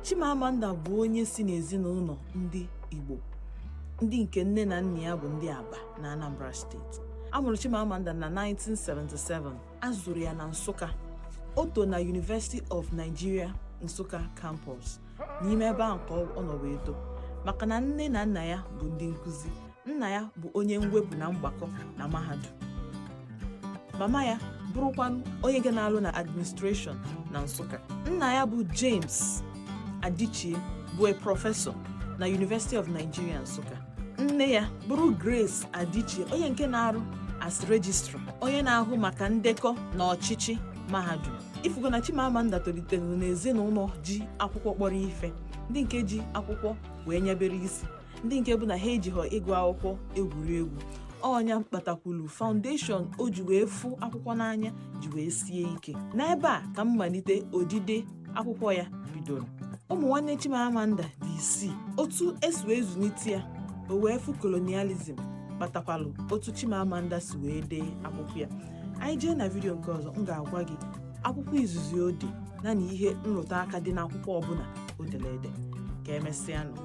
Chimamanda bụ onye si n'ezinụlọ ndị Igbo, ndị nke nne na nna ya bụ ndị Aba na Anambra Steeti. A mụrụ Chimamanda na 1977. A zụrụ ya na Nsụka. O to na University of Nigeria Nsụka campus. N'ime ebe ahụ ka ọ nọ wee too, maka na nne na nna ya bụ ndị nkụzi. Nna ya bụ onye mwepụ na mgbakọ na mahadum, mama ya bụrụkwanụ onye ga na-alụ na administration na Nsụka. Nna ya bụ James Adichie bụ a professor na University of Nigeria Nsụka. Nne ya bụrụ Grace Adichie, onye nke na-arụ as registrar, onye na-ahụ maka ndekọ na ọchịchị mahadum. Ifugo na Chimamanda tolitere n'ezinụlọ ji akwụkwọ kpọrọ ife, ndị nke ji akwụkwọ wee nyebere isi, ndị nke bụ na ha ejighọ ịgụ akwụkwọ egwuregwu. Ọnya kpatakwulu foundation o ji wee fụ akwụkwọ n'anya ji wee sie ike. N'ebe a ka mmalite odide akwụkwọ ya bidoro. Ụmụ nwanne Chimamanda dị isii. Otu esi wee zụlite ya, o wee fụ colonialism kpatakwalụ otu Chimamanda si wee dee akwụkwọ ya. Anyị jee na vidiyo nke ọzọ, m ga-agwa gị akwụkwọ izizi o dị na ihe nrụtụ aka dị n'akwụkwọ ọbụla o dere ede. Ka emesịanụ.